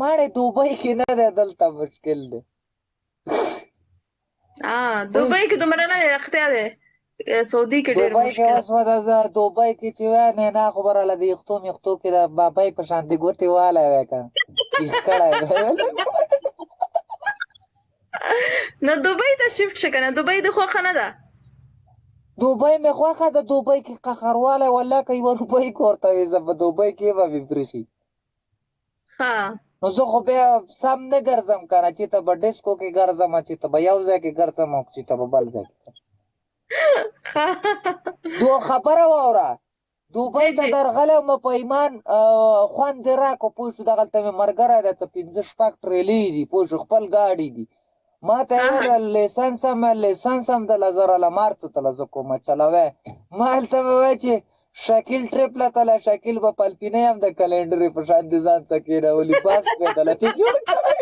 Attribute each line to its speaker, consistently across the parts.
Speaker 1: ماړې دوبۍ کې نه دی، دلته مشکل دی.
Speaker 2: دوبۍ کې دومره نه دی، رښتیا دی. سعودي کې ډېر
Speaker 1: دوبۍ کې
Speaker 2: مشکل.
Speaker 1: اوس به دوبۍ کې چې وای نه نه، خو به راله د یختو میختو کې د بابۍ په شان دې ګوتې والی وای که ایخ کړی دی.
Speaker 2: نو دوبۍ ته شفټ شه کنه، دوبۍ د خوښه نه ده؟
Speaker 1: دوبۍ مې خوښه ده، دوبۍ کې قخروالی والله که یوه روپۍ کور ته وي، زه په دوبۍ کې به مې پرېښي.
Speaker 2: ها.
Speaker 1: نو زه خو بیا سم نه ګرځم که نه، چې ته به ډیسکو کې ګرځم، چې ته به یو ځای کې ګرځم او چې ته به بل ځای کې. دوه خبره واوره، دوبۍ ته درغلی وم په ایمان، خوند دې راکړو، پوه شو. دغلته مې ملګری دی، څه پنځه شپږ ټریلې دي، پوه شو، خپل ګاډي دي. ما ته یې ویل لیسنس هم، لیسنس هم د له زه راله مار څه ته له زه کومه چلوی. ما هلته به وایي چې شکیل ټریپ له تله، شکیل به پلپینۍ هم د کلینډرې په شان دې ځان څه کېنولي، بس به دله ته جوړ کړی.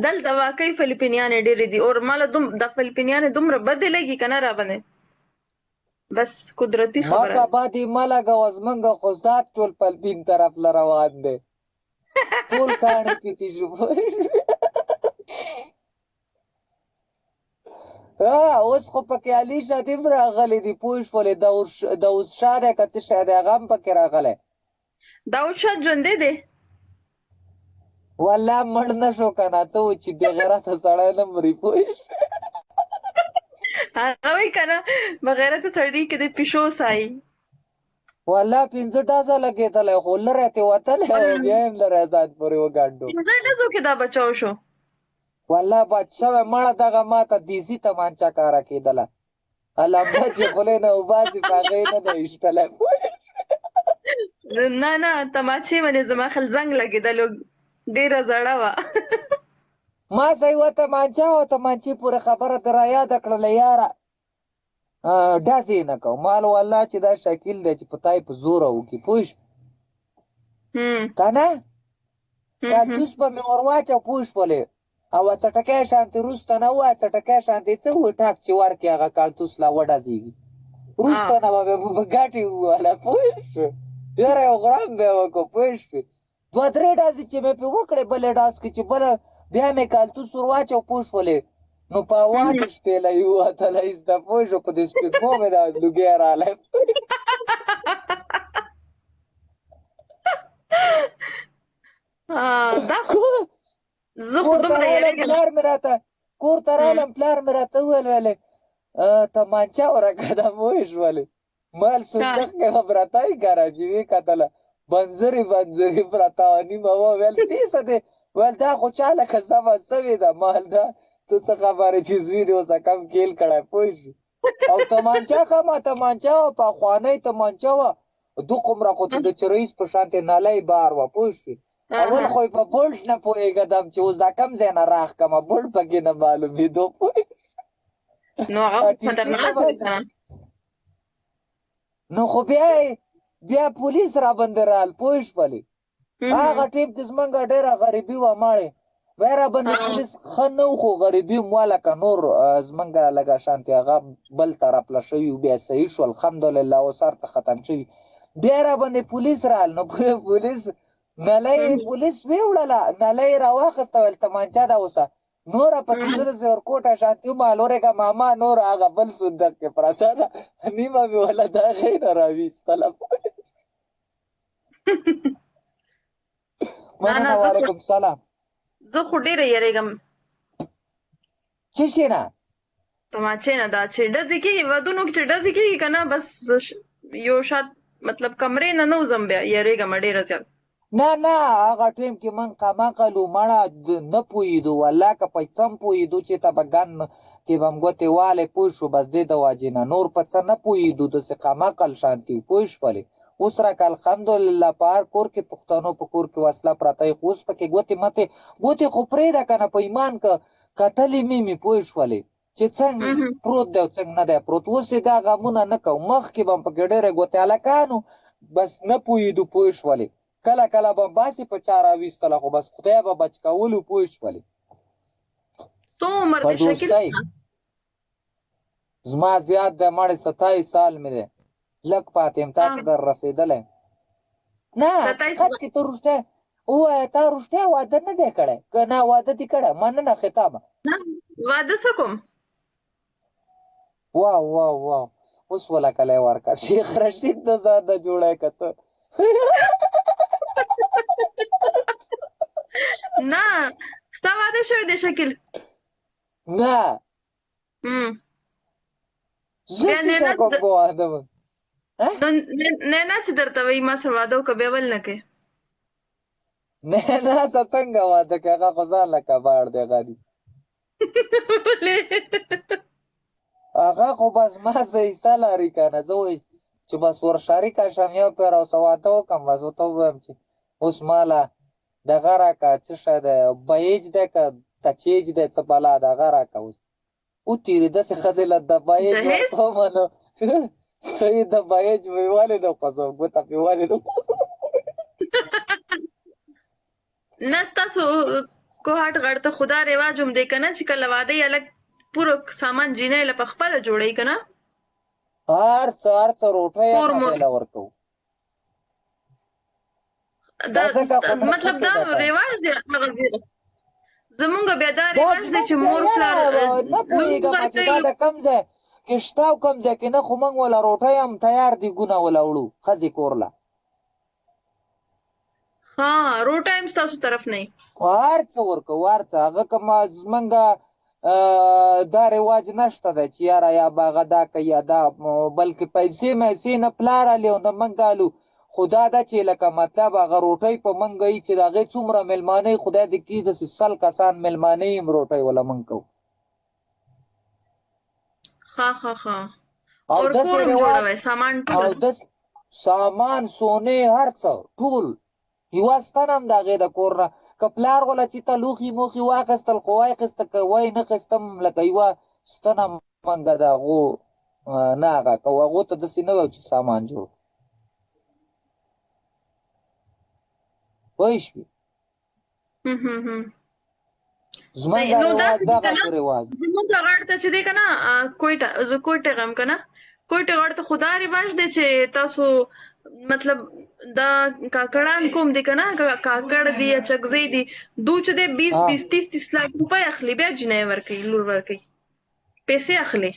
Speaker 2: دلته واقعي فلپینیانې ډېرې دي، او ماله دوم د فلپینیانې دومره بدې لګي که نه را باندې، بس قدرتي خبره.
Speaker 1: ما بادې مه لګوه، زمونږ خو ذات ټول پلپین طرف له روان دی، ټول کاڼي پیتي شو. اوس خو پکې علي شادي هم راغلی دی، پوه شولې، داود شاه دی که څه شی دی، هغه هم پکې راغلی.
Speaker 2: داود شاه ژوندی دی؟
Speaker 1: والله مړ نه شو که نه، څه و چې بېغیرته سړی نه مري، پوه شوې.
Speaker 2: هغه وایي که نه بغیرته سړي کې د پیشو سایي.
Speaker 1: والله پنځه ډزه لګېدلی خو لرې ترې وتلی او بیا یې هم لرې ځان پورې وګنډو.
Speaker 2: پنځه ډزو کې دا بچاو شو؟
Speaker 1: والله بچ شوی مړه، دغه ماته دیزي تمانچه کاره کېدله، لمبه چې خولې نه وباسي په هغې نه دی ویشتلی.
Speaker 2: نه نه، تماچې باندې زما خل زنګ لګېدلو، ډېره زړه وه.
Speaker 1: ما سه یوه تمانچه او تمانچې پورې خبره در یاده کړله یاره، ډزې یې نه کوم. مال والله چې دا شکیل دی چې په تا یې په زوره وکړي، پوه شو که نه، کالتوس به مې ور واچو، پوه شولې، او څټکی شانتې روسته نه وه، څټکی شانتې څه و ټاک چې ورکې هغه کالتوس لا وډزېږي، روسته نه به مې په ګټې ووهله، پوه شوې، یاره یو غرام به یې وکړو، پوه شوې. دوه درې ډزې چې مې پرې وکړې، بلې ډز کې چې بله بیا مې کالتوس ور واچو، پوه شولې، نو په هوا کې شپېلۍ ووتله ایسته، پوه شو، په دې سپېږمو مې دا لوګی راغلی.
Speaker 2: دا زه خو دومره یریږم.
Speaker 1: پلار مې راته کور ته رالم، پلار مې راته وویل ویلې تمانچه ورکړه دا، پوه شولې، مال صندوق کې به پرته یې که نه، چې ویې کتله بنځرې بنځرې پرته وه، نیمه وه. ویل دې څه دی؟ ویل دا خو چا لکه سمه سوې ده. مال دا ته څه خبرې چې زوی دې اوس کم کېل کړی، پوه شو. او تمانچه کومه تمانچه وه، پخوانۍ تمانچه وه، دومره خو د چرئیس په شانتې نالۍ بار وه، پوه شوې. اول خو یې په بولټ نه پوهېږدم چې اوس دا کم ځای نه راښکمه، بولټ پکې نه معلومېدو، پوه.
Speaker 2: نو هغه خطرناک دی که نه؟
Speaker 1: نو خو بیا پولیس را باندې رال، پوه شولې. هغه ټیم کې زمونږ ډېره غریبي وه ماړې، بیا را باندې پولیس ښه نه و، خو غریبي هم وه، لکه نور زمونږ لږه شانتې هغه بل طرف له شوي، بیا صحیح شول الحمدلله، اوس هر څه ختم شوي. بیا را باندې پولیس رال، نو پولیس نلۍ پولیس ویوړله، نلۍ یې راواخیسته، ویل تمانچه ده اوسه نوره پسې زه داسې ورکوټه شانتي وم، ورېږه ماما نوره هغه بل صندوق کې پرته ده، نیمه مې وله د هغې نه راویستله. مننه، وعلیکم سلام.
Speaker 2: زه خو ډېره یریږم.
Speaker 1: څه شي نه؟
Speaker 2: تماچې نه، دا چې ډزې کېږي ودونو کې، چې ډزې کېږي که نه، بس یو شات مطلب کمرې نه نه وځم، بیا یریږم ډېره زیات.
Speaker 1: نه نه، هغه ټیم کې من قمقلو مړه، نه پوهېدو والله، که په څه هم پوهېدو چې ته به ګن کې به هم ګوتې والې، پوه شو، بس دې د وجې نه نور په څه نه پوهېدو، داسې قمقل شانتي، پوه شولې. اوس راکه الحمدلله په هر کور کې پښتنو په کور کې وسله پرته وي، خو اوس پکې ګوتې متې ګوتې خو پرېږده که نه، په ایمان که کتلې مې مې، پوه شولې، چې څنګه پروت دی او څنګه نه دی پروت. اوس یې دا غمونه نه کوو، مخکې به هم پکې ډېرې ګوتې هلکانو بس نه پوهېدو، پوه شولې، کله کله به باسي په چا راویستله، خو بس خدای به بچ کولو، پوه شولې.
Speaker 2: څو عمر دی شکیل؟
Speaker 1: زما زیات دی مړی، 27 سال مې دی، لږ پاتې یم، تا ته در رسېدلی نه. حقیقت کې ته رښتیا ووایه، تا رښتیا واده نه دی کړی؟ که نه واده دې کړی؟ مننه ختامه.
Speaker 2: نه، واده څه کوم.
Speaker 1: واو واو واو، اوس ولا کلی ورکه شیخ رشید د ځان نه جوړی که څه؟
Speaker 2: نه، ستا واده شوی دی شکیل؟
Speaker 1: نه. زه
Speaker 2: بیا
Speaker 1: څه شی
Speaker 2: نه
Speaker 1: کوم په واده باندې؟
Speaker 2: نو نه نه، چې درته وایي ما سره واده وکړه، بیا ولې نه کوې؟
Speaker 1: نه نه، څه څنګه واده کوي؟ هغه خو ځان له کباړ دی غني.
Speaker 2: ولې؟
Speaker 1: هغه خو بس ما څه حصه لري که نه، زه وایي چې بس ور شریکه شم یو پیر او څه واده وکړم، بس ورته ووایم چې اوس ماله دغه راکه، څه شی دی، بیج دی که تچیج دی، څه بلا ده، هغه راکه. اوس وتېري داسې ښځې له د بیج
Speaker 2: جهیز؟
Speaker 1: ورکوم، نو صحیح د بیج مې ولې نه خوځوم، ګوته مې ولې نه خوځوم؟
Speaker 2: نه، ستاسو کوهاټ غړ ته خدا رواج هم دی که نه چې کله واده یې هلک پوره سامان جینۍ له په خپله جوړوي که نه؟
Speaker 1: هر څه، هر څه، روټۍ
Speaker 2: کور
Speaker 1: هم
Speaker 2: مور
Speaker 1: هغې له ورکوو.
Speaker 2: دا
Speaker 1: دا ځکه خو دا
Speaker 2: مطلب
Speaker 1: ښه
Speaker 2: دا
Speaker 1: کېده که نه.
Speaker 2: رواج دی هغه ځای. زمونږ بیا دا
Speaker 1: دا
Speaker 2: رواج دی
Speaker 1: زموږ
Speaker 2: چې
Speaker 1: ځای
Speaker 2: مور
Speaker 1: یاره
Speaker 2: پلار
Speaker 1: نه
Speaker 2: لور
Speaker 1: پوهېږم چې دا
Speaker 2: ورکوي.
Speaker 1: د کوم ځای کې شته او کوم ځای کې نه، خو موږ وله روټۍ هم تیار دي ګونه وله وړو ښځې کور له.
Speaker 2: ها، روټه هم ستاسو طرف نه؟
Speaker 1: هر څه ورکوو، هر څه. هغه که ما زمونږ دا رواج نشته دی چې یاره یا به هغه دا کوي یا دا، بلکې پیسې میسې نه پلار الي او نه موږ الو، خو دا ده چې لکه مطلب هغه روټۍ په موږ یي چې د هغې څومره مېلمانه یي، خدای دې کړي داسې 100 کسان مېلمانه یي هم روټۍ وله موږ کوو.
Speaker 2: ښه ښه ښه.
Speaker 1: او
Speaker 2: اور
Speaker 1: داسې
Speaker 2: کور هم
Speaker 1: رواج
Speaker 2: جوړوي سامان
Speaker 1: او
Speaker 2: ټول؟
Speaker 1: داسې سامان سونې هر څه ټول، یوه ستن هم د هغې د کور نه که پلار وله چې ته لوښي موښي واخیستل خو واخیسته، که وای نه خیستم لکه یوه ستنه منګه د هغو نه هغه کوو، هغو ته داسې نه وایو چې سامان جوړ کړو. پوه شوې؟ زمونږ
Speaker 2: نو
Speaker 1: رواج
Speaker 2: داسې
Speaker 1: دغه
Speaker 2: که نه
Speaker 1: رواج
Speaker 2: زمونږ غاړه ته چې دی که نه، کویټه، زه کویټه غم که نه، کویټه غاړه ته خو دا رواج دی چې تاسو مطلب دا کاکړان کوم دی که نه، کاکړ دی یا چکزی دی، دو چې دی 20 20 30 30 لاک روپۍ اخلي، بیا جینۍ ورکوي، لور ورکوي، پیسې اخلي.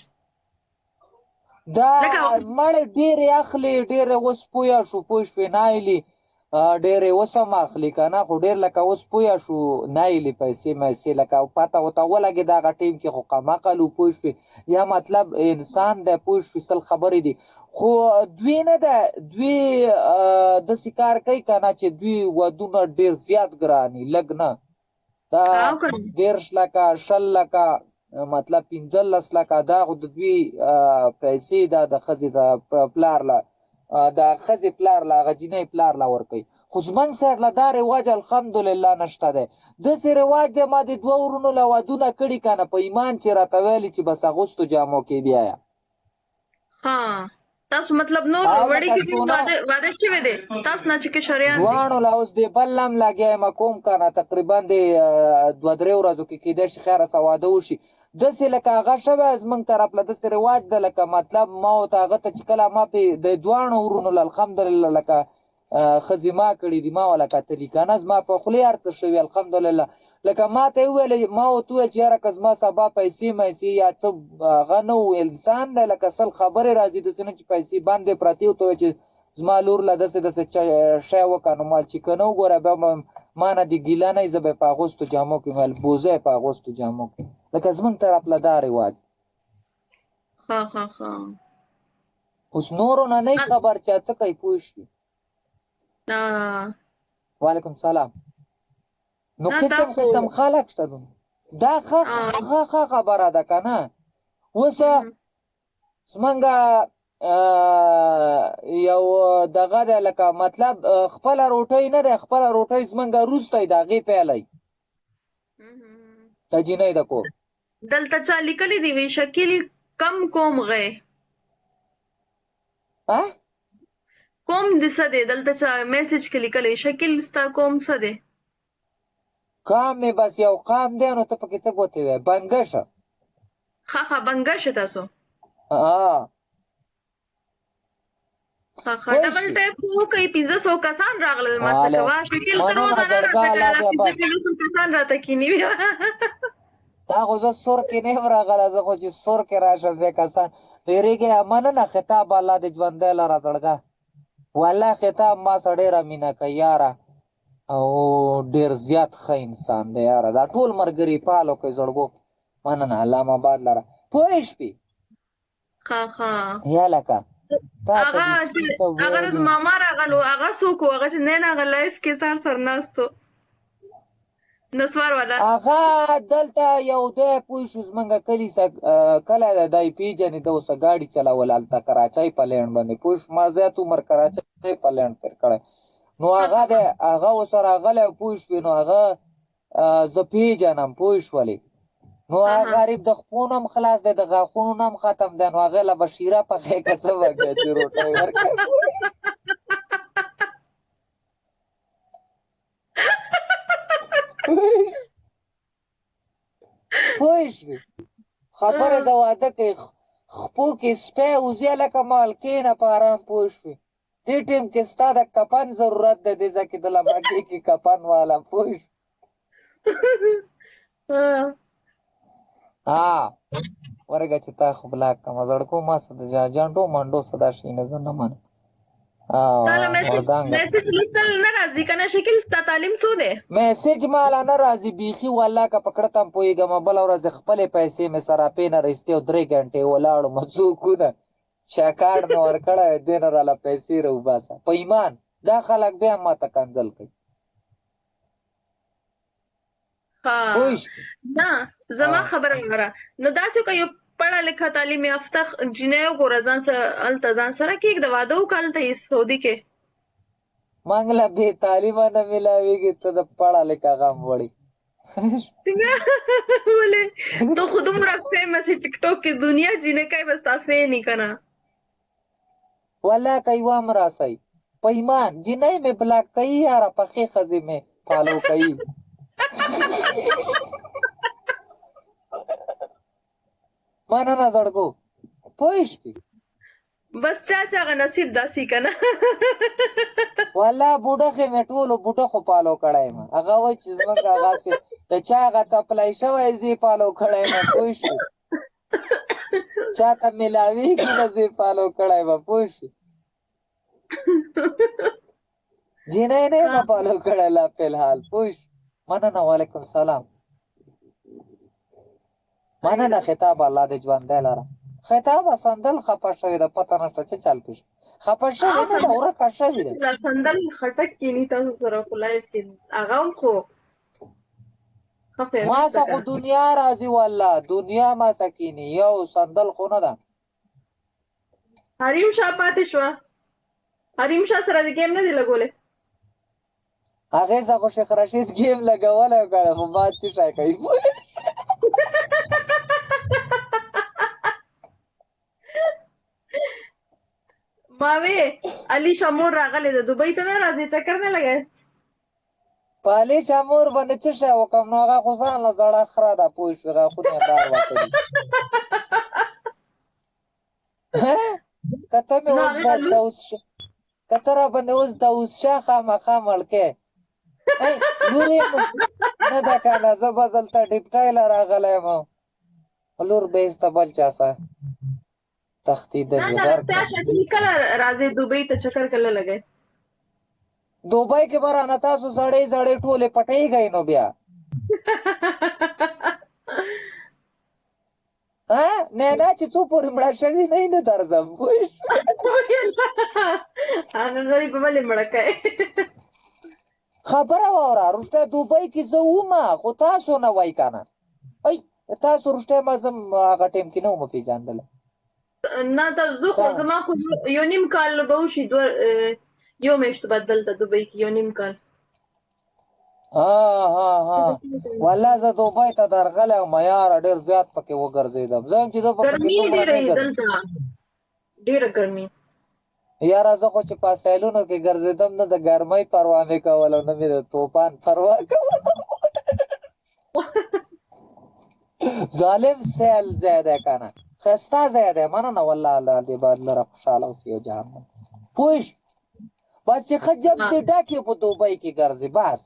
Speaker 1: دا
Speaker 2: لکه
Speaker 1: مړې ډېرې اخلي، ډېرې اوس پوه شو، پوه شوې؟ نایلي ډېرې اوس هم اخلي که نه، خو ډېر لکه اوس پوه شو نایلي پیسې میسې، لکه پته ورته ولګېده هغه ټیم کې خو قمعقل و، پوه شوې؟ یا مطلب انسان دی، پوه شوې، سل خبرې دي، خو دوی نه ده، دوی داسې کار کوي که نه چې دوی ودونه ډېر زیات ګراني، لږ نه، دا
Speaker 2: او که نه
Speaker 1: 30 لکه، 20 لکه، مطلب 15 لکه، دا خو د دوی پیسې دا د ښځې د پلار له د ښځې پلار له هغه جینۍ پلار له ورکوي. خو زمونږ سایډ له دا رواج الحمدلله نشته دی، داسې رواج دی. ما د دوه ورونو له ودونه کړي که نه، په ایمان چې راته ویلي چې بس اغوستو جامو کې بیایه.
Speaker 2: ها، تاسو مطلب نور
Speaker 1: او
Speaker 2: وړي
Speaker 1: لکه
Speaker 2: کې ډېر
Speaker 1: سونه
Speaker 2: واده واده شوی دی تاسو نه چې کشریان دي؟
Speaker 1: دواړو له اوس دې بل هم لګیا یم کوم که نه، تقریبا د 2-3 ورځو کې کېدای شي خیره څه واده وشي. داسې لکه هغه شوی زمونږ طرف له داسې رواج ده، لکه مطلب ما ورته هغه ته چې کله ما پې د دواړو ورونو له الحمدلله لکه ښځې ما کړي دي، ما وله کتلي که نه، زما په خولې هر څه شوي الحمدلله. لکه ما ته یې وویل، ما ورته وویل چې یاره که زما سبا پیسې میسې یا څه هغه نه و، انسان دی لکه سل خبرې راځي، داسې نه چې پیسې باندې پرتې، ورته وویل چې زما لور له داسې داسې شی وکړه، نو مال چې که نه وګوره بیا به ما نه دې ګیله نه وي، زه به یې په اغوستو جامو کې ویل بوزه یې په اغوستو جامو کې، لکه زمونږ طرف له دا رواج.
Speaker 2: ښه ښه ښه.
Speaker 1: اوس نورو نه نه خبر چې څه کوي، پوه شوې؟ وعلیکم سلام. نو
Speaker 2: نه دا
Speaker 1: قسم
Speaker 2: خو
Speaker 1: قسم خلک شته، دا ښه ښه ښه خبره ده که نه. اوس زمونږ یو دغه دی لکه مطلب خپله روټۍ نه دی، خپله روټۍ زمونږ وروسته د هغې پیلی د جینۍ د کور.
Speaker 2: دلته چا لیکلي دي وی شکیل کم کوم غی
Speaker 1: ها؟
Speaker 2: کوم د څه دی؟ دلته چا میسج کې لیکلی شکیل ستا کوم څه دی؟
Speaker 1: قام مې بس یو قام دی، نو ته پکې څه ګوتې وې، بنګشه.
Speaker 2: ښه ښه، بنګشه تاسو.
Speaker 1: ها.
Speaker 2: ښه ښه ډبل ټیپ وکړئ، 500 کسان راغلل ما څه کوه شکیل تر اوسه نه راته کړه، 500 کسان راته کینی.
Speaker 1: دا خو زه سور کې نه یم راغلی، زه خو چې سور کې راشم بیا کسان ډېرېږي. مننه خطاب، الله دې ژوندی لره زړګه. والله خطاب ما سره ډېره مینه کوي یاره، او ډېر زیات ښه انسان دی یاره. دا ټول ملګري فالو کوي زړګو. مننه، الله مو آباد لره. پوه شوې؟
Speaker 2: ښه ښه.
Speaker 1: یا لکه
Speaker 2: هغه چې هغه ورځ ماما راغلو، هغه څوک و؟ هغه چې نن هغه لایف کې سر سر ناستو نسوار والا،
Speaker 1: هغه دلته یو دی پوه شو، زمونږ کلي کلی دی، دی پېژنې، ده اوس ګاډي چلول هلته کراچۍ په لینډ باندې، پوه شو. ما زیات عمر کراچۍ په لینډ تېر کړی، نو هغه دی، هغه اوس راغلی پوه شوې، نو هغه زه پېژنم پوه شولې. نو هغه غریب د خپو نه هم خلاص دی، د غاښونو نه هم ختم دی، نو هغه له به شیره پخې که څه به کوي چې روټۍ ورکوي. پوه شوې؟ خبره د واده کوي، خپو کې سپی وځي لکه مال، کښېنه په ارام، پوه شوې؟ دې ټیم کې ستا د کفن ضرورت دی، دې ځای کې د لمکې کې کفن والا، پوه شوې؟ ها ورګه چې تا خو بلاک کم زړکو، ما څه د جانډو مانډو څه دا شي نه، زه نه منم.
Speaker 2: میسج لوستل نه راځي کنه شکیل، ستا تعلیم څو دی؟
Speaker 1: میسج مالا نه راځي بیخي والله، که په کړه تم پوهېږم. بله ورځ خپلې پیسې مې صرافې نه راایستې او 3 ګنټې ولاړم، څوکونه چکاړ مې ورکړی، دې نه راله پیسې راوباسه. په ایمان دا خلک بیا هم ماته کنځل کوي.
Speaker 2: نه زما خبره وره، نو داسې که یو پړه لیکه تعلیم یافته جینۍ وګوره، ځان سره هلته ځان سره کېږده، واده وکړه هلته یې سعودي کې.
Speaker 1: موږ له بې تعلیمه نه میلاویږي، ته د پړه لیکه غم وړي.
Speaker 2: څنګه ولې ته خو دومره فیمس یې ټیک ټاک کې، دنیا جینکۍ به ستا فین یې که نه؟
Speaker 1: والله که یوه هم راسئ په ایمان جینۍ مې بلاک کوي یاره، پخې ښځې مې فالو کوي. مننه زړګو، پوه شوې؟
Speaker 2: بس چا چې هغه نصیب داسې که نه.
Speaker 1: والله بوډخې مې ټولو بوډخو فالو کړی یم. هغه وایي چې زمونږ هغسې د چا هغه څپلی شوی زه فالو کړی یم، پوه شوې؟ چا ته میلاویږي نه زه فالو کړی یم، پوه شوې؟ جینۍ نه یم فالو کړی لا فلحال، پوه شوې؟ مننه، وعلیکم سلام. مننه خطاب، الله دې ژوندی لره. خطاب صندل خپه شوې ده، پته نشته چې چل پېښ خپه شوې نه ده، ورکه شوې ده.
Speaker 2: صندل خټک کینی تاسو سره خو لایف کې هغه هم خو
Speaker 1: ما څه خو دنیا راځي والله، دنیا ما څه کینی، یو صندل خو نه ده.
Speaker 2: حریم شاه پاتې شوه، حریم شاه سره د ګیم نه دی لګولی.
Speaker 1: هغې څه خو شیخ رشید ګیم لګولی که نه، خو ما څه شی کوي.
Speaker 2: ما وی علي شامور راغلی د دوبۍ ته نه راځي، چکر نه لګی؟
Speaker 1: په علي شامور باندې څه شی وکړم؟ نو هغه خو ځان له زړه خره ده، پوه شوې؟ غاښونه یې بار وتلي. که ته مې اوس د اوس که ته راباندې اوس د اوس شاه خامخا مړ کې لور یې نه ده که نه، زه به دلته ډیپټۍ له راغلی یم، لور به ایسته بل چا سره تښتېدلې.
Speaker 2: نه کله راځې دوبۍ ته، چکر کله لګی؟
Speaker 1: دوبۍ کې به رانه تاسو زړې زړې ټولې پټېږئ نو بیا. ها نه نه، چې څو پورې مړه شوي نه نه درځم، پوه
Speaker 2: شوې؟ هغه غریب ولې مړه کوې؟
Speaker 1: خبره واوره رښتیا، دوبۍ کې زه ومه خو تاسو نه وای که نه. ای تاسو رښتیا ما زه هغه ټایم کې نه وم پېژندلی.
Speaker 2: نه تا زه خو زما خو یو نیم کال به وشي، دوه یو میاشت بعد دلته دوبۍ کې یو نیم کال.
Speaker 1: ها ها ها، والله زه دوبۍ ته درغلی وم یاره، ډېر زیات پکې وګرځېدم. زه هم چې زه
Speaker 2: پکې دومره نه دلته ډېره ګرمي
Speaker 1: یاره. زه خو چې په سیلونو کې ګرځېدم نه د ګرمۍ پروا مې کوله، نه مې د توپان پروا کوله. ظالم سیل ځای دی که نه، ښایسته ځای دی. مننه والله، الله دې بعد لره خوشحاله اوسې. یو جهان پوه شو؟ بس چې ښه جب دې ډک یې په دوبۍ کې ګرځې بس.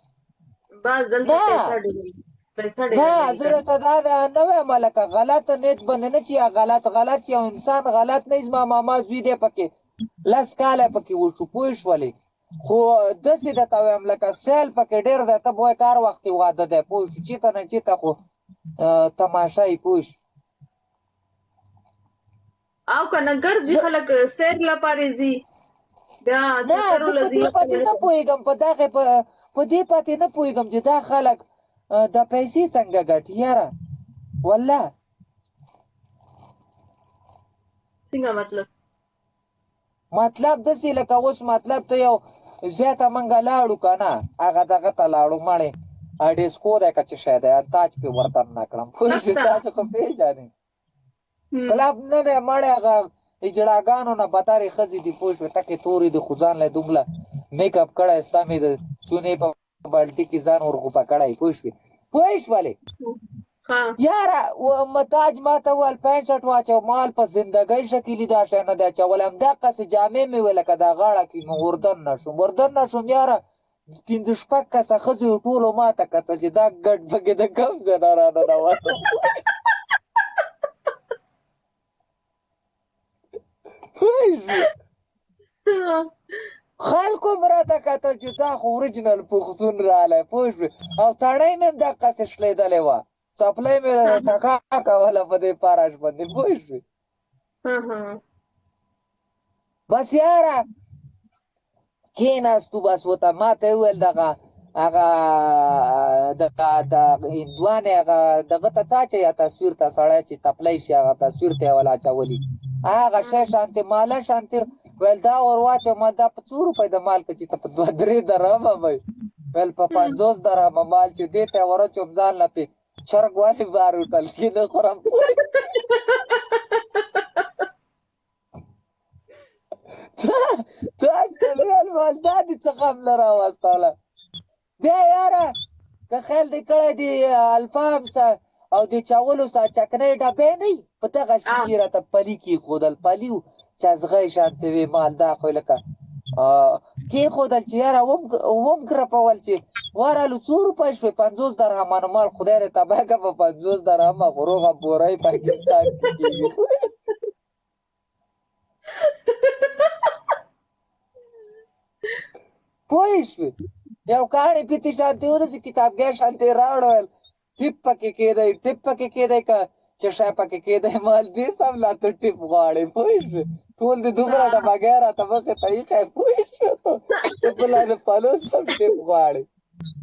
Speaker 2: بس دلته پیسې ډېرې، پیسې ډېرې.
Speaker 1: نه زه درته دا نه وایم لکه غلط نیت باندې نه، چې غلط غلط یو انسان غلط نه، زما ماما زوی دی پکې 10 کاله پکې وشو، پوه شولې؟ خو داسې درته وایم لکه سیل پکې ډېر دی، ته به وایې که هر وخت یې واده دی، پوه شو؟ چېرته نه چېرته خو تماشه یې، پوه شو؟
Speaker 2: او که نه ګرځي خلک سیر لپاره ځي بیا.
Speaker 1: نه زه په دې پاتې نه پوهېږم، په دغې په دې پاتې نه پوهېږم چې دا خلک د پیسې څنګه ګټي یاره والله.
Speaker 2: څنګه مطلب؟
Speaker 1: مطلب داسې لکه اوس مطلب ته یو زیاته منګه لاړو که نه هغه دغه ته لاړو، مړې ډیسکو دی که څه شی دی، تاج پې ورته نه کړم، پوه شوې؟ تاسو خو پېژنې کلب نه دی مړی، هغه اجړاګانو نه بترې ښځې دي، پوه شوې؟ تکې تورې دي خو ځان له دومره میک اپ کړی، سم یې د چونې په بالټي کې ځان ورغوپه کړی، پوه شوې؟ پوه شولې؟ یاره متاج ما ته وویل پینټ شرټ واچوه، مال په زندګۍ شکیلي دا شی نه دی اچولی، همدقسې جامې مې وې لکه دا غاړه کې مې وردن نه شوم، وردن نه شوم یاره. 5 6 کسه ښځې ټولو ما ته کتل چې دا ګډ پکې د کوم ځای نه راننوته. خلکو هم راته کتل چې دا خو اوریجنل پښتون راغلی، پوه شوې؟ او تڼۍ مې هم دقسې شلېدلې وه، څپلۍ مې ټکا کوله په دې فرش باندې، پوه شوې؟ بس یاره کېناستو، بس ورته ما ته یې وویل دغه هغه د هندوانې هغه دغه ته څه اچوي تصویر ته، سړی چې څپلۍ شي هغه تصویر ته یې ولا اچولي هغه شی شانتې ماله شانتې، ویل دا ور واچوه. ما دا په څو روپۍ د مال که چې ته په 2 3 درهمه وی، ویل په 50 درهمه مال چې دې ته یې ور واچوم ځان له پې چرګ ولې بار هوټل کې نه خورم. تاج ته ویل مال دا دې څه غم له راوستله بیا یاره، که خیال دې کړی دی الفام سه او د چاولو سه چکنۍ ډبې نه په دغه شي کې راته پلي کېښودل، پلي چې ازغی شانتې وي، مال دا خو لکه کېښودل چې یاره وم ګرپول چې ورالو څو روپۍ شوې؟ 50 درهمه. نو مال خدای دې تباه کړه، په 50 درهمه خو روغه بورۍ پاکستان کې کېږي. پوه شوې؟ یو کاڼی پیتې شانتې و داسې کتابګی شانتې راوړل، ټیپ پکې کېدی، ټیپ پکې کېدی که چې شی پکې کېدی، مال دې سم لا ته ټیپ غواړې، پوه شوې؟ ټول دې دومره ډبګی راته مخې ته ایښی، پوه شوې؟ ته بله د پلو سم ټیپ غواړې،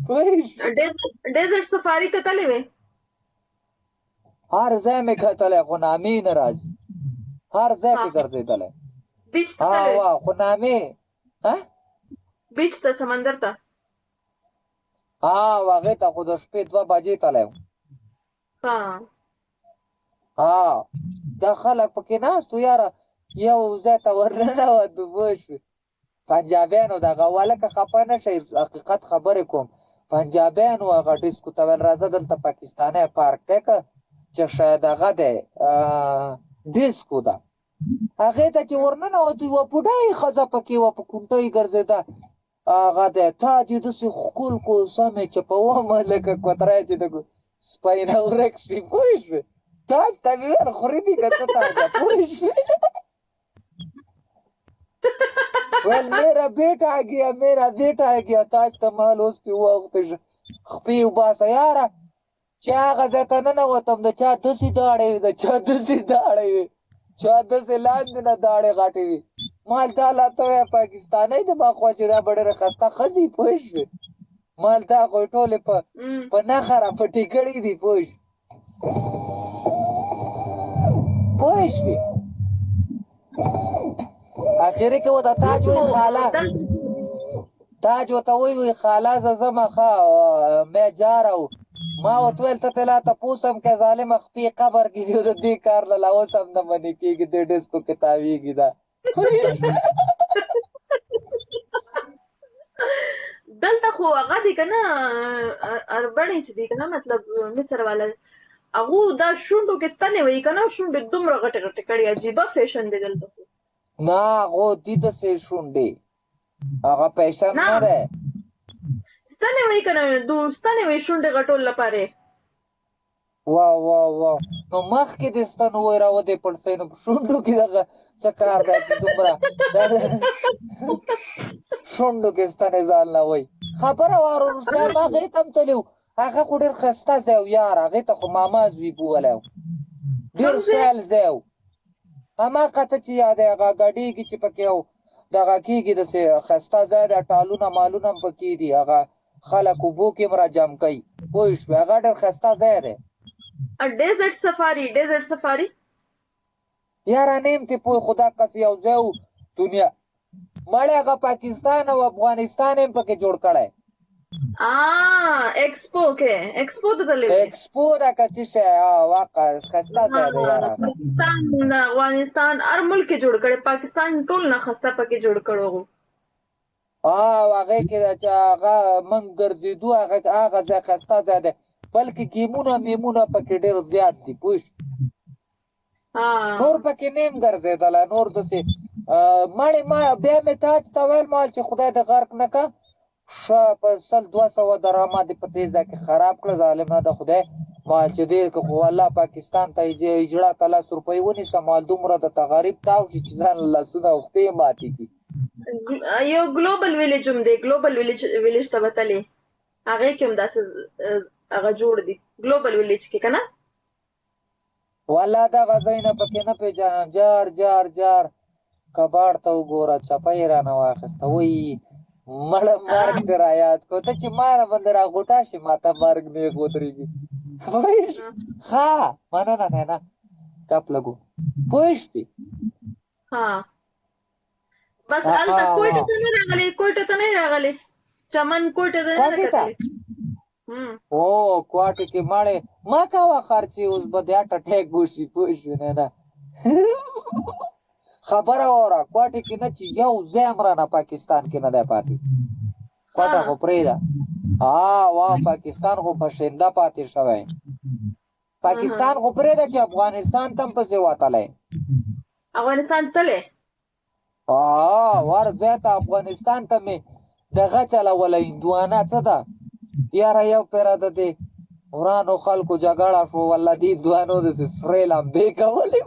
Speaker 1: پوه شوې؟
Speaker 2: ډیزرټ سفاري ته تللی وې؟
Speaker 1: هر ځای مې کتلی خو نامې نه راځي، هر ځای کې ګرځېدلی.
Speaker 2: بیچ ته تللی؟
Speaker 1: وا خو نامې ها
Speaker 2: بیچ ته، سمندر ته؟
Speaker 1: ها هغې ته خو د شپې 2 بجې تللی وم. ها دا خلک پکې ناست وو یاره، یو ځای ته ورننوتو، پوه شوې؟ پنجابیانو دغه ولکه خفه نه شئ، حقیقت خبرې کوم، پنجابیانو هغه ډیسکو ته ویل راځه دلته پاکستانی پارک دی که چې شاید هغه دی ډیسکو ده، هغې ته چې ورننوتو یوه بوډۍ ښځه پکې وه، په کونټۍ ګرځېده، هغه دی تاج یې داسې ښکل کو، سم یې چپومه لکه کوتره چې د سپی نه ورک شي، پوه شوې؟ تاج ته مې ویل خوري دي که څه تاجه، پوه شوې؟ ویل میرا بیټا آ ګیا، میرا بیټا آ ګیا. تاج ته مال اوس پې وغوښتې خپې وباسه یاره. چې هغه ځای ته ننوتم د چا داسې داړې وې، د چا داسې داړې وې، چا داسې لاندې نه داړې غټې وې، مال دا لا ته وایه پاکستانۍ د ما خوا چې دا به ډېره خسته ښځې، پوه شوې؟ مال دا خو یې ټولې په نښه راپټې کړې دي، پوه شوې؟ پوه شوې؟ اخري کې ورته تاج وایي خاله، تاج ورته وایي خاله زه ځمه ښه مې جا رہا ہوں. ما ورته وویل ته ته لا تپوس هم کوې ظالمه، خپې قبر کې دي، د دې کار له لا اوس هم نه منې کېږي، دې ډیسکو کې تاویږي دا.
Speaker 2: دلته خو هغه دی که نه اربڼې چې دی که نه، مطلب مصر والا هغو دا شونډو کې ستنې وهي که نه، شونډې دومره غټې غټې کړي، عجیبه فیشن دی دلته خو.
Speaker 1: نه هغو دي داسې شونډې، هغه پیشن
Speaker 2: نه
Speaker 1: نه دی.
Speaker 2: ستنې وي که نه، ستنې وي شونډې غټول لپاره.
Speaker 1: وا وا وا، نو مخکې دې ستن وای راودې پړسې، نو په شونډو کې دغه څه کار دی چې دومره شونډو کې ستنې ځان نه وای. خبره واره رښتیا ما هغې ته هم تللی وو، هغه خو ډېر ښایسته ځای و یار، هغې ته خو ماما زوی بولی و، ډېر
Speaker 2: کوم ځای؟
Speaker 1: سیل ځای و. هماغه ته چې یادې هغه ګډېږي چې پکې یو دغه کېږي، داسې ښایسته ځای دی، ټالونه مالونه هم پکې دي، هغه خلک اوبو کې هم راجم کوي، پوه شوې؟ هغه ډېر ښایسته ځای دی.
Speaker 2: ډیزرټ سفاری، ډیزرټ سفاری.
Speaker 1: یاره نه یم ترې پوه، خو دقسې یو ځای و دنیا مړی، هغه پاکستان او افغانستان یې هم پکې جوړ کړی.
Speaker 2: ایکسپو کې، ایکسپو ته تللی وې؟
Speaker 1: ایکسپو ده که څه شی، واقع ښایسته ځای دی یاره هغه.
Speaker 2: پاکستان، افغانستان هر ملک کې جوړ کړی، پاکستان ټول نه ښایسته پکې جوړ کړو.
Speaker 1: هغې کې ده چې هغه موږ ګرځېدو، هغه هغه ځای ښایسته ځای دی، بلکې ګیمونه میمونه پکې ډېر زیات دي، پوه شوې؟ نور پکې نه یم ګرځېدلی، نور داسې مړې ما بیا مې تاج ته ویل، ما ویل چې خدای دې غرق نه که، ښه په 100-200 درهمه دې په دې ځای کې خراب کړه ظالمه د خدای. ما ویل چې دې که خو والله پاکستان ته اجړا ته لس روپۍ ونیسه، ما ویل دومره درته غریب تاو شي چې ځان له لاسونه او پښې ماتې کړي.
Speaker 2: یو ګلوبل ویلیج هم دی، ګلوبل ویلیج ته به تلې، هغې کې هم داسې هغه جوړ دي ګلوبل ویلیج کې که نه؟
Speaker 1: والله دغه ځایونه پکې نه پېژنم. جار جار جار، کباړ ته وګوره، چپه یې رانه واخیسته. وایي مړه مرګ دې را یاد کړو، ته چې ما را باندې راغوټه شې ما ته مرګ نیغ ودرېږي. پوه شوې؟ ښه مننه نه ګپ لګو، پوه شوې؟
Speaker 2: ها بس هلته کویټه ته نه راغلې، کویټه ته نه راغلې، چمن کویټه ته نه
Speaker 1: کوټې ته؟
Speaker 2: کتلې.
Speaker 1: او کوټې کې مړې ما کوه خرچې، اوس به د اټک وشي، پوه شوې؟ نه نه خبره وره، کوټې کې نه چې یو ځای هم رانه پاکستان کې نه دی پاتې، کوټه خو پرېږده. وا پاکستان خو په شینده پاتې شوی، پاکستان خو پرېږده چې افغانستان ته هم پسې وتلی.
Speaker 2: افغانستان تللی؟
Speaker 1: ور ځای ته افغانستان ته مې دغه چلوله هندوانه څه ده یاره، یو پیره د دې ورانو خلکو جګړه شو، والله دې هندوانو داسې سرې لمبې کولې.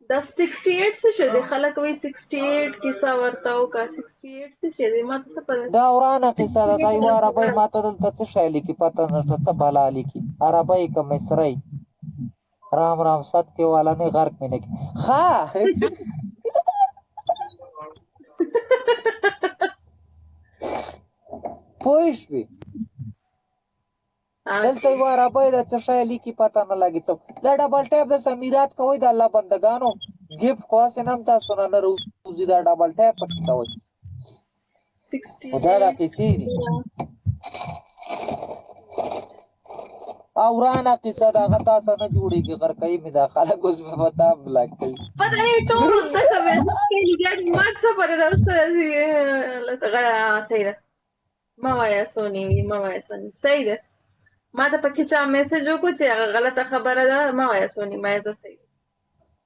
Speaker 2: دا 68 څه شی دی؟ خلک وایي 68 کیسه ورته وکړه، 68 څه شی دی؟ ما ته څه پته.
Speaker 1: دا ورانه قصه ده، دا یوه عربۍ ما ته دلته څه شی لیکي پته نشته، څه بلا لیکي، عربۍ که مصرۍ، رام رام ست کې والا نه غرق مې نه کړي. ښه پوه شوې؟ دلته یوه عربۍ ده څه شی لیکي پته نه لګي څه. دا ډبل ټیپ د سمیرات کوئ د الله بندګانو، ګفټ خو هسې نه هم تاسو نه نه روزي، دا ډبل ټیپ پکې کوئ. خو دا دا قصې دي او ورانه قصه ده، هغه تاسو نه جوړېږي، غرقوي مې دا خلک، اوس مې په تا بلاک کوي.
Speaker 2: پته نه ټول دغه ما څه پته ده اوس. صحیح ده، ما وایه سونی وي، ما وایه سونی، صحیح ده. ما ته پکې چا میسج وکړو چې هغه غلطه خبره ده، ما وایه سونی، ما یې صحیح.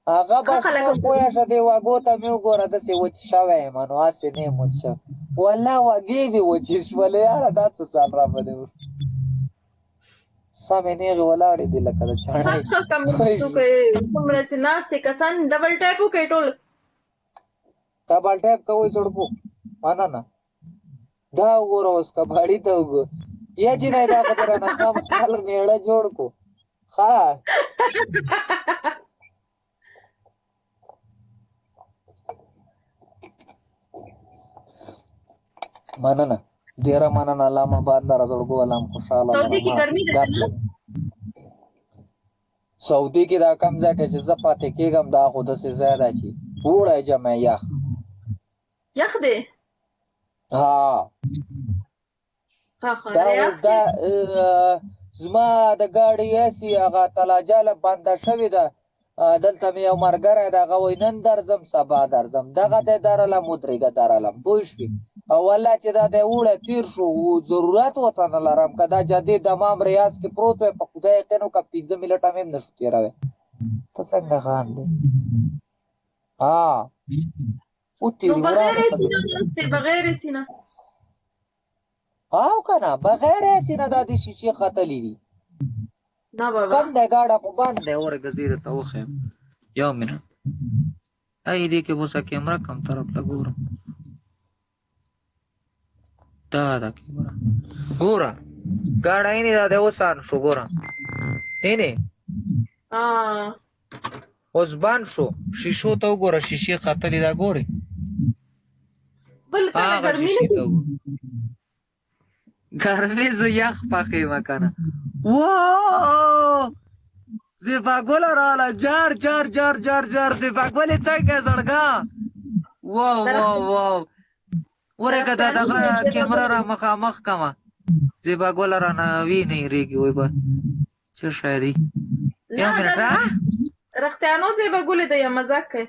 Speaker 1: هغه بس نور پوه شه، دې وږو ته مې وګوره، داسې وچ شوی یم، نو هسې نه یم وچ شوی، والله وږې مې وچې شولې یاره، دا څه چال را باندې وشو، سمې نیغې ولاړې دي لکه د چاڼۍ.
Speaker 2: څومره چې ناست کسان ډبل ټیپ وکړئ، ټول
Speaker 1: ډبل ټیپ کوئ څړکو. مننه. دا وګوره اوس کباړي ته وګوره، یا چې نه دا خو دې رانه سم خپل مېړه جوړ کو. ښه مننه، ډیره مننه، الله مو آباد لره زړګو، الله مو خوشحاله لره.
Speaker 2: سعودي کې ګرمي ده؟
Speaker 1: سعودي کې دا کم ځای کې چې زه پاتې کېږم دا خو داسې ځای ده چې اوړی جمع یخ
Speaker 2: یخ دی.
Speaker 1: ها دا اوس دا زما د ګاډي اسی هغه تلاجه له بنده شوې ده، دلته مې یو ملګری دی، هغه وایي نن درځم سبا درځم، دغه دی درلم ودرېږه درلم، پوه شوې؟ او والله چې دا دی اوړی تېر شو ضرورت ورته نه لرم، که دا جادې دمام ریاض کې پروت وای په خدای یقین وکړه 5 منټه مې هم نه شو تېروی. ته څنګه خاندې؟ ها او
Speaker 2: نو
Speaker 1: تیری
Speaker 2: بغیر
Speaker 1: ورانه
Speaker 2: اسی
Speaker 1: ښځه.
Speaker 2: نه ناست دی، بغیر اسی نه.
Speaker 1: او که نه بغیر هسې نه دا د شیشې ختلې دي.
Speaker 2: نه بابا.
Speaker 1: کم دی ګاډه خو بند دی، ورګه زه یې درته وښیم. یو منټ، ای دې کې اوس کیمره کم طرف له ګورم، دا دا کیمره ګوره ګاډه اینې دا دی اوس آن شو، ګوره اینې اوس بند شو. شیشو ته وګوره، شیشې ختلې دا ګورې.
Speaker 2: بل کله
Speaker 1: هغه
Speaker 2: ګرمي نه
Speaker 1: شیشې ته وګوره. ګرمي زه یخ پخې مکنه. واو زیبا ګله راله، جار جار جار جار جار. زیبا ګلې څنګه زړګا؟ واو واو واو، ورګه دا دغه کیمره را مخامخ کما. زیبا ګله را نه ویني ریږي، وای به څه شی دی؟ یو
Speaker 2: نه
Speaker 1: منټ.
Speaker 2: دا رختیانو زیبا ګلې دی یا مزاک کوي؟